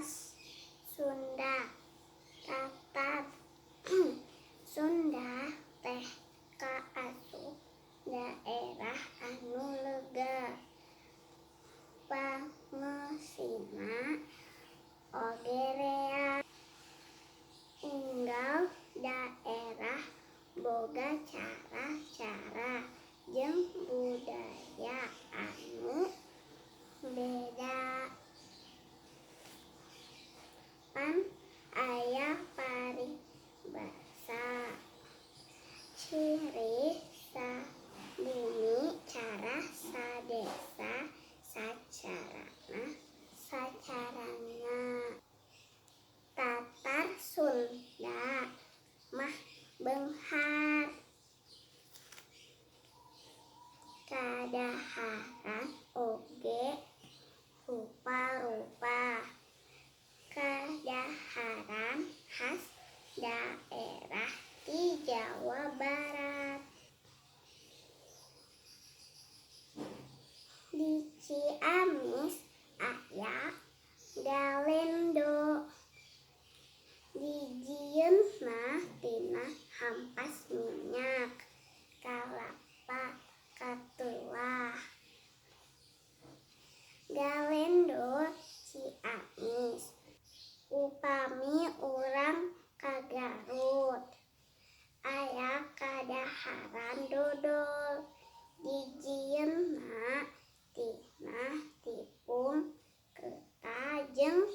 Khas Sunda. Tatar Sunda teh kaasup daerah anu lega. Pangeusina oge rea. Unggal daerah boga cara-cara jeung budaya anu beda. Pan aya paribasa, ciri sabumi, cara sadesa sacarana. Tatar Sunda mah beunghar. Kadaharan oge rupa-rupa. Kadaharan khas daerah di Jawa Barat. Di Ciamis aya galendo. Dijieunna tina hampas minyak kalapa katelah. Galendo Ciamis. Upami urang ka Garut aya kadaharan dodol. Dijieunna tina tipung ketan jeung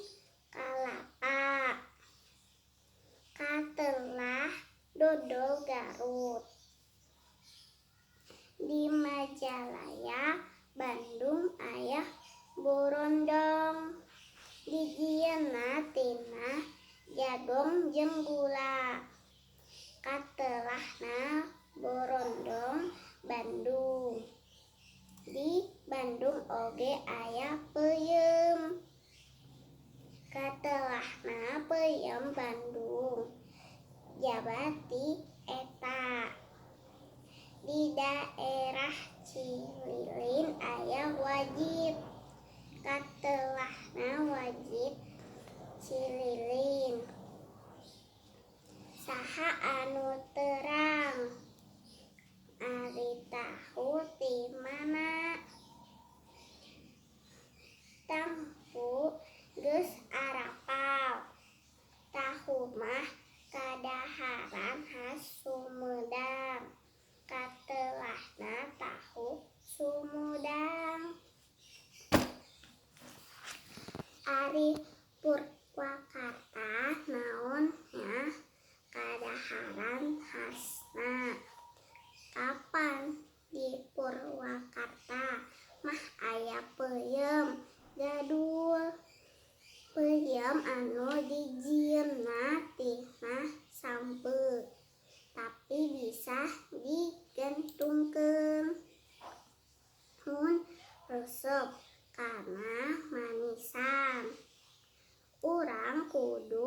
kalapa. Katelah dodol Garut. Di Majalaya, Bandung aya borondong. Dijieunna tina jagong jeung gula. Katelahna borondong Bandung. Di Bandung oge aya peuyeum. Katelahna peuyeum Bandung. Jaba ti eta. Di daerah Cililin aya wajit. Katelahna wajit Cililin. Saha anu terang? Ari tahu ti mana? Tangtu geus arapal. Tahu mah kadaharan khas Sumedang. Katelahna tahu Sumedang. Ari Purwakarta naon nya kadaharan khasna? Kapan di Purwakarta mah aya peuyeum jadul. Peuyeum anu dijieunna tina sampeu, tapi bisa digentungkeun. Mun resep kana manisan. Urang kudu